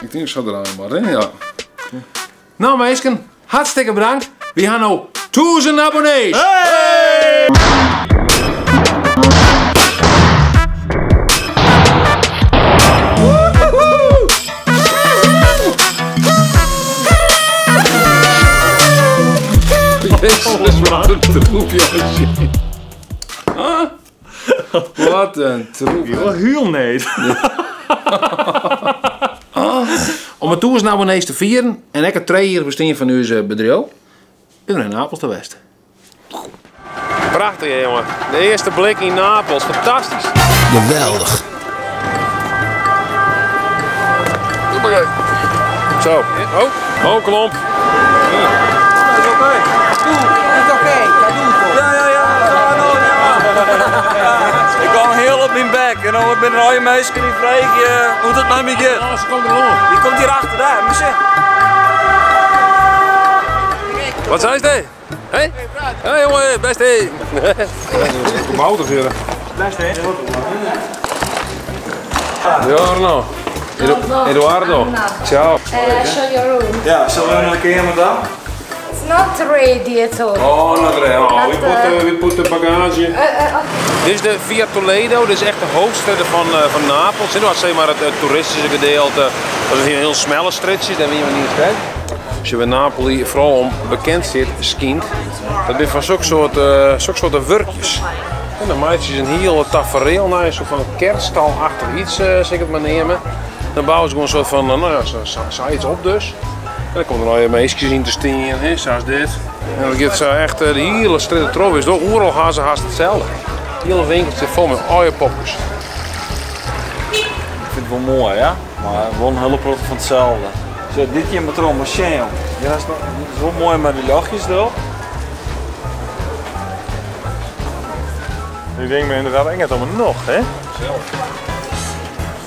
Ik tink ik sa draaie moat, hè? Ja. No minsken, hartstikke bedankt. Wy ha no 1000 abonnees! Hey! Jezus, wat in troep, jongens. Huh? Wat in troep. Wel heel neat. Om it 1000 abonnees te fieren en ek it trijejierrich bestean fan ús bedriuw, binne we nei Napels ta west. Prachtich hè jonge, de earste blik yn Napels, fantastysk! Geweldich! Zo, oh, oh klomp. Ik kom heel op myn bek en no binne der allegear minsken dy't freegje hoe't it mei my giet. Oh, se komt der oan. Dy komt hjir achter, dêr, moet sjen. Wat seist dê? Hé? Hé jongen, best hé. Kabouter hier. Best hé. Buongiorno. Eduardo. Ciao. Show your room. Ja, sille we nei de keamer ta? It's not ready at all. Oh, not ready. Oh, we Not, put, we put de bagage. Dit is de Via Toledo, dit is echt de hoofdstad van Napels. Dit was zeg maar het toeristische gedeelte. Dat is een heel smelle straatje, daar wil je niet in. Als je bij Napoli vooral om bekend zit, schijnt, dat zijn van zulke soort werkjes. En dan maak je een hele tafereel naar een soort van kerststalachtig iets, zeg ik het maar nemen. Dan bouwen ze gewoon een soort van, nou ja, zo iets op dus. En dan komt er al je meisjes in te staan, hè, zoals dit. En dan gaat ze echt de hele straat erop is. Door overal gaan ze haast hetzelfde. De hele winkel zit vol met ooienpopjes. Ik vind het wel mooi, ja? Maar wel een hele protte van hetzelfde. Zo, dit hier met erom, machine, joh. Ja, dat is wel mooi met die lachjes erop. Ik denk me inderdaad echt net om het nog, hè?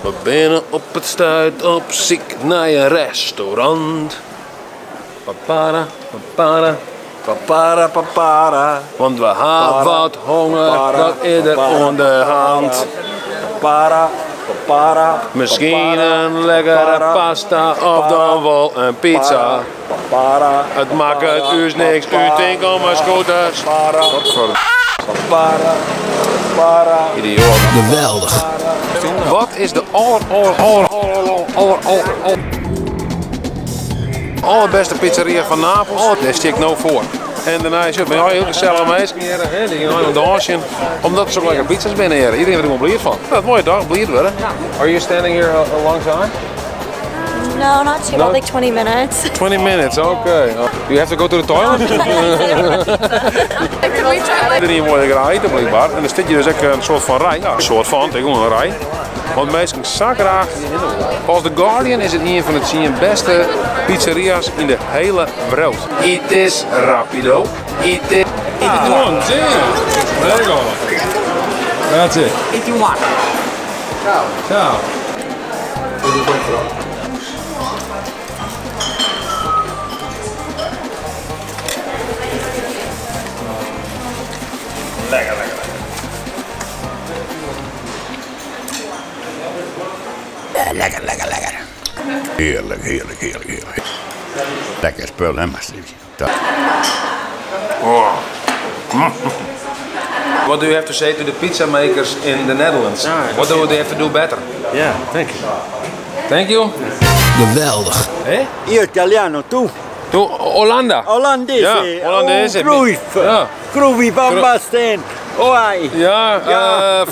We binnen op het stuit op ziek naar een restaurant. Papara, papara. Papara, papara. Want we hebben Papara, wat honger, papara, dat is er papara, aan de hand. Papara, papara, Misschien papara, een lekkere papara, pasta of papara, dan wel een pizza. Papara, Het maakt het papara, u niks, u papara, denkt om mijn scooters. Papara, Wat voor papara, papara. idioot. Geweldig! Wat is de aller, aller, aller, aller, aller, aller, aller, allerbeste pizzeria van Napels? Oh, daar sta ik nou voor. En daarna is het met heel gezellig mensen hier, hè, die gaan aan het dansen. Omdat ze zo lekker pizza's binnen hier. Iedereen wordt er blij van. Dat is een mooie dag, blij worden. Are you standing here a long time? No, not too No? bad, like 20 minutes. 20 minutes, okay. You have to go to the toilet? Iedereen wordt graag eten blijkbaar. En dan zit je dus ook een soort van rij. Ja, een soort van, het is gewoon een rij. Want mensen zo graag. Volgens The Guardian is het een van de 10 beste pizzeria's in de hele wereld. It is rapido. It is 81, zie. There you go. That's it. 81. Ciao. Ciao. Lekker, lekker, lekker. Lekker, lekker, lekker. Heerlijk, heerlijk, heerlijk, heerlijk. Lekker spul, hè, maar dat. Oh. What do you have to say to the pizza makers in the Netherlands? What do they have to do better? Yeah, thank you. Thank you. Geweldig. Hè? Io italiano, tu? Tu, Hollanda. Olandese. Ja, Hollandese. Oh, Cruyff. Ja. Cruyff, Van Basten. Oai. Ja, Ja.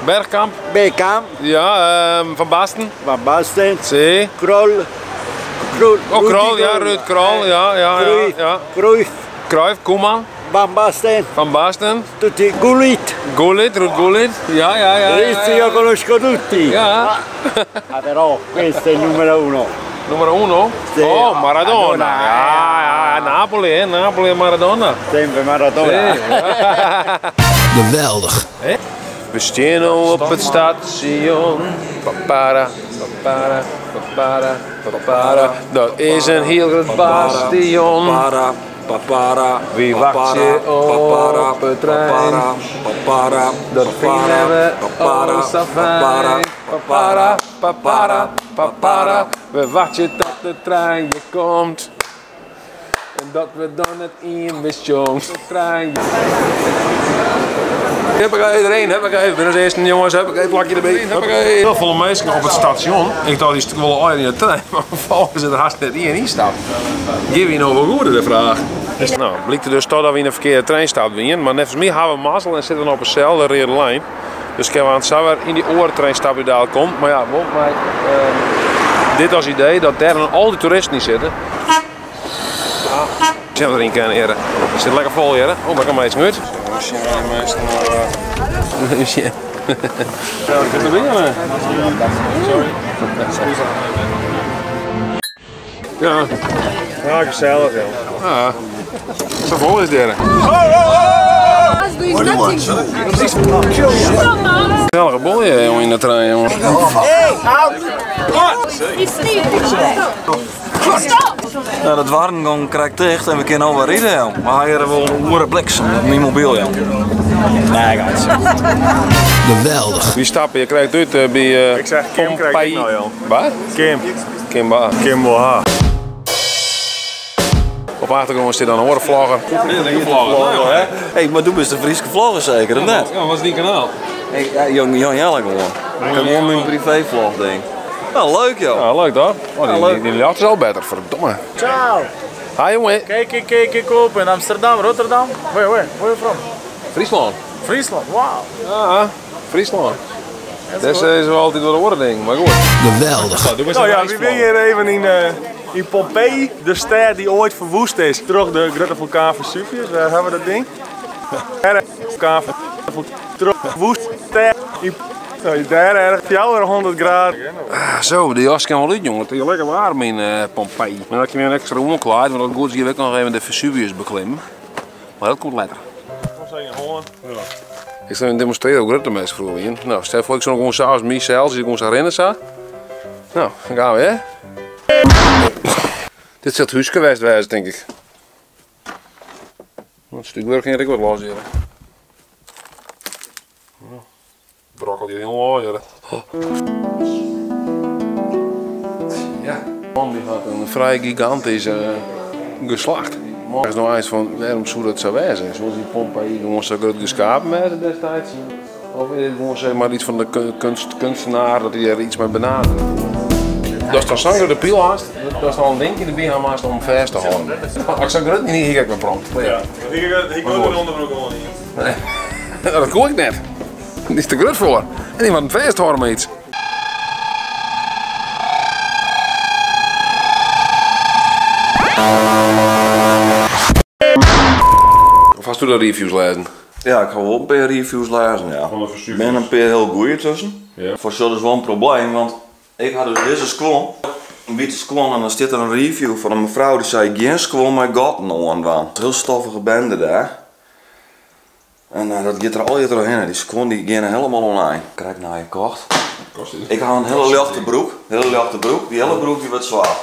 Bergkamp. Beckham. Ja, Van Basten. Van Basten. Sì. Krol. Krol. Oh, Krol, Rudi ja, Krol. Ruud Krol, ja, ja, ja, Cruyff. ja. Cruyff. Cruyff, Koeman. Van Basten. Van Basten. Tutti. Gullit. Gullit, Ruud Gullit. Ja, ja, ja, ja, Questi ja. io conosco tutti. Ja. Ah, però questo è il numero uno. Numero uno? Sì. Oh, Maradona. Maradona. Ja, ja, Napoli, hè? Napoli en Maradona. Sempre Maradona. Sì. Ja. Geweldig. Hè? We staan op het station. Papara, papara, papara, papara. Dat is een heel groot bastion. Papara, papara, Wie wacht je papara, op het trein? papara, papara, Dat papara, vinden we papara, oh, zo papara, fijn. Papara, papara, papara. We wachtsje tot de trein weer komt. En dat we dan net ien misjongt. De trein. Huppakee, iedereen, huppakee. We zijn als eerste jongens, huppakee, plakje erbij. Huppakee. Heel veel mensen op het station. Ik dacht, die willen al in de trein, maar vervolgens is er haast net één instap. Geef je nou wel goed de vraag. Nou, blijkt er dus toch dat we in de verkeerde trein stappen. Maar net als mij hebben we mazzel en zitten we op dezelfde rode lijn. Dus ik heb aan het samen in die oortrein stappen die daar komt. Maar ja, volgens mij dit als idee dat daar dan al die toeristen niet zitten. Zijn we erin kunnen heren. Het zit lekker vol hier. Oh, daar kan maar iets uit. Ja, ik er binnen. Ja. Ja, gezellig joh. Ja. Zo vol is het hier. Gezellige bol jongen in de trein jongen. Nou, dat warmgang krijgt dicht en we kunnen alweer rijden, joh. Maar hij heeft wel een oren bliksem op mijn mobiel, joh. Nee, gaat. Geweldig. Wie stappen? Je krijgt uit bij Ik zeg Kim krijg ik nou, joh. Waar? Kim. Kim waar? Kim Boha. Op achtergrond zit dan horenvlogger. Vlogger, hè? Hé, maar doe eens de Friese vlogger zeker, of net? Ja, was die kanaal? Hey, ja, Jan Jelle gewoon. Ik heb gewoon mijn privévlog ding. Nou, leuk joh. Ja, leuk toch? Oh, die, Ja, leuk. Die jacht is al beter, verdomme. Ciao. Hi jongen. Kijk, kijk, kijk, open. Amsterdam, Rotterdam. Where you from? Friesland. Friesland, wow. Ja, Friesland. Dat is wel altijd wel een oren ding, maar goed. Geweldig. Nou ja, we zijn hier even in Pompeii, de stad die ooit verwoest is door de grote vulkaan Vesuvius. Daar hebben we dat ding. Vulkaan verwoest daar erg 400 graden. Ah, zo, de jas kan wel uit, jongen. Het is lekker warm in Pompeii. Maar dat ik je weer extra omkleed, want dat goed is hier ook nog even de Vesuvius beklimmen. Maar dat komt later. Ik zal even demonstreren hoe groot de mensen vroeger in. Nou, stel voor ik zou gewoon s'avonds mezelf, zie ik ons rennen zo. Nou, dan gaan we, hè. Dit zit huis geweest wezen, denk ik. Het stuk werk ging ik wat los hier. Brokkelt hier helemaal hier. Ja, man die had een vrij gigantisch geslacht. Maar is nog eens van waarom zou dat zo wezen? Zoals die Pompeii gewoon zo groot geschapen werden destijds? Of is het gewoon zeg maar iets van de kunstenaar dat hij er iets mee benadert? Dat is dan zo'n grote piel haast, dat is dan een dingje erbij haast om vast te houden. Als ik zo'n groot niet hier ik me prompt. Ja, ik wil de onderbroek gewoon niet. Nee, dat koor ik net. Die is te groot voor. En iemand vast houden met iets. Of hast du de reviews lezen? Ja, ik ga wel een paar reviews lezen, ja. Er ben een paar heel goeie tussen. Ja. Voor zo is wel een probleem, want ik had dus deze squon, een witte squon, en dan zit er een review van een mevrouw die zei geen squon maar god aan. Heel stoffige bende daar. En dat gaat er al je doorheen. Die squon die gaan helemaal online. Krijg nou je kocht. Ik had een hele lichte broek, Die hele broek die wordt zwaar.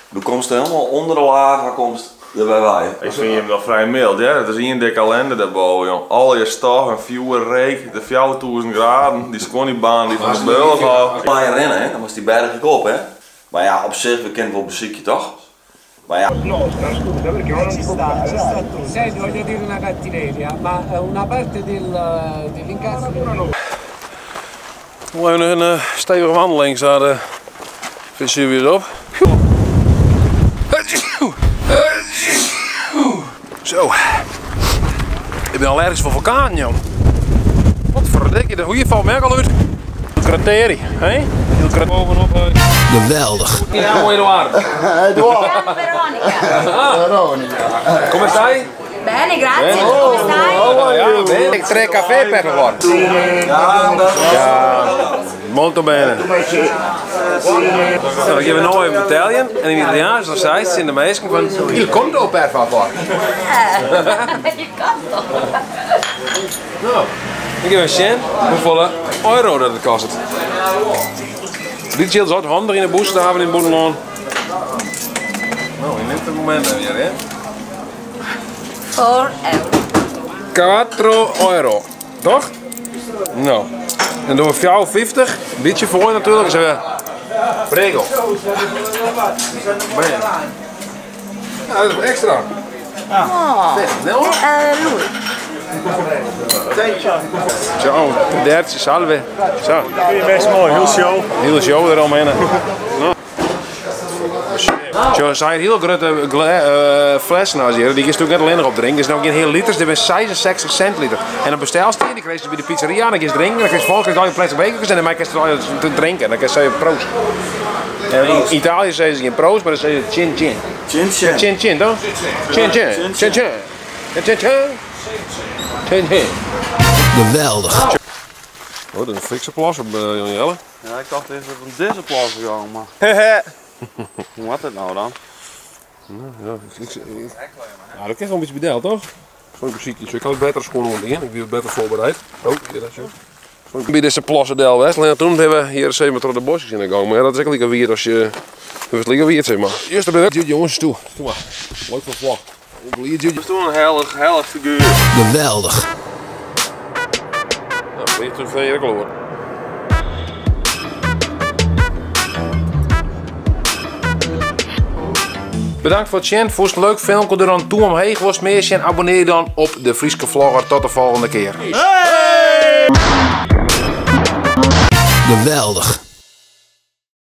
Du komst helemaal onder de lava, komst erbij bij. Ik vind hem wel vrij mild, ja. Dat is één dikke ellende daarboven, jong. Al je stof en vuur, reek, de 4000 graden, die sconniebaan die van de beul af. Maar je rennen, hè? Dan was die berg ik op, hè. Maar ja, op zich, we kennen wel muziekje, toch? Maar ja. Senti, voglio dire una cattiveria, ma una parte dell'incasso. We hebben een stevige wandeling naar de Vesuvius op. Zo, ik ben allergisch voor vulkaan, jong. Wat verdikke, de goeie valt mij al uit. Krateri, hè? Bovenop. Geweldig. Ja, mooi Eduard. Eduard. Veronica. Veronica. Come stai? Bene, grazie. Come stai? Ja, bene. Tre caffè per favore. Ja, molto bene. Nou, dan gaan we nou even betalen. En in Italiaans dan zei ze in de meesten van il conto per favore. Il conto. Nou, ik geef een cent hoeveel euro dat het kost. Dit is altijd handig in de boes, daar hebben we in Boedeland. Nou, je neemt het moment weer, hè? 4 euro. 4 euro, toch? Nou, Dan dogge we 54, in bytsje foar natuerlik. Dus even prego. Bam. Ja, dat is ekstra. Oh. No? Lui. Zo, dertje, salve. Zo. Best mooi, heel show. Hele show eromheen. Zo, zijn heel grote flessen als hier. Die is natuurlijk net alleen nog op drinken. is nou geen heel liters, dit zijn 66 centiliter. En dan bestel je die, krijg je bij de pizzeria en dan kun je drinken. Dan krijg je volgens al je plastic bekers en dan maak je het al te drinken. En dan kun je proost. En in Italië zeggen ze geen proost, maar dan zeggen ze chin chin. Chin chin. Chin chin, toch? Chin chin. Chin chin. Chin chin. Chin chin. Geweldig. Oh, dat is een fikse plas op Jan Jelle. Ja, ik dacht even dat het om deze plas ging, maar... Hoe had het nou dan? Ja, ja, dat is wel een beetje bedeld, toch? Zo'n muziekje. Ik had het beter schoon onder in. Ik ben beter voorbereid. Oh, ja, dat is zo. Bij deze plassen del West. Alleen toen hebben we hier zeven met de bosjes in de gang. Maar ja, dat is echt lekker wierd als je. Dat is lekker wierd, zeg maar. Eerst de jongens, toe. Toe maar. Leuk voor vlog. Dat is toen een heilig, heilig figuur. Geweldig. Nou, vliegt toen van je hoor. Bedankt voor het zien. Vond je het een leuk filmpje? Doe dan toe omheen. Was meer zien. Abonneer je dan op de Fryske Vlogger. Tot de volgende keer. Geweldig.